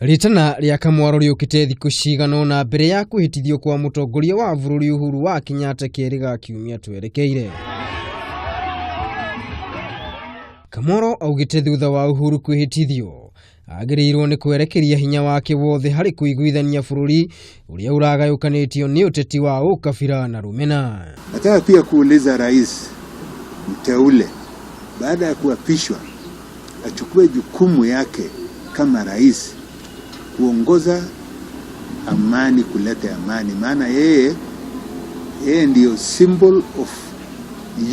Rĩtana rĩa Kamwaro rĩũkĩte thikũ cigana ũna mbere ya kwĩhĩtithio kwa mũtongoria wa bũrũri Uhuru wa Kenyatta kerĩ ga kiumia twerekeire. Kamwaro augĩte thutha wa Uhuru kwĩhĩtithio agĩrĩirwo nĩ kwerekeria hinya wake wothe harĩ kũiguithania bũrũri ũrĩa ũragayũkanĩtio nĩ ũteti wa ũkabira na rũmena. Nataka pia kuuliza rais mteule baada ya kuapishwa achukue jukumu yake kama rais kuongoza amani, kuleta amani, maana yeye ndiyo symbol of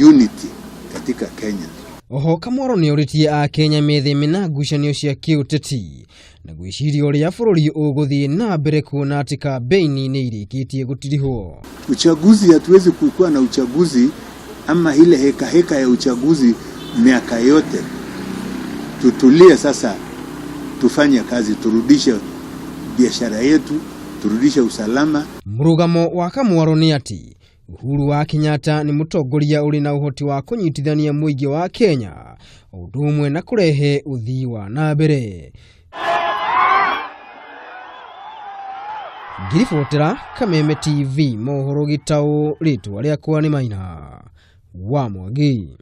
unity katika Kenya. Oho Kamwaro nĩ orĩtie Akenya metheme na ngucanio cia kĩũteti na gwĩciria ũrĩa bũrũri ũgũthiĩ na mbere kuona atĩ kambĩini nĩ irĩkĩtie gũtirihwo. Uchaguzi, hatuwezi kuwa na uchaguzi ama ile heka heka ya uchaguzi miaka yote. Tutulie sasa, tufanye kazi, turudishe biashara yetu, turudishe usalama. Mũrũgamo wa Kamwaro nĩ atĩ Uhuru wa Kenyatta nĩ mũtongoria ũrĩ na ũhoti wa kũnyitithania mũingĩ wa Kenya o ũndũ ũmwe na kũrehe ũthii wa na mbere. Ngĩribotera Kameme TV mohoro gĩtaũ, rĩtwa rĩakwa nĩ Maina wa Mwangi.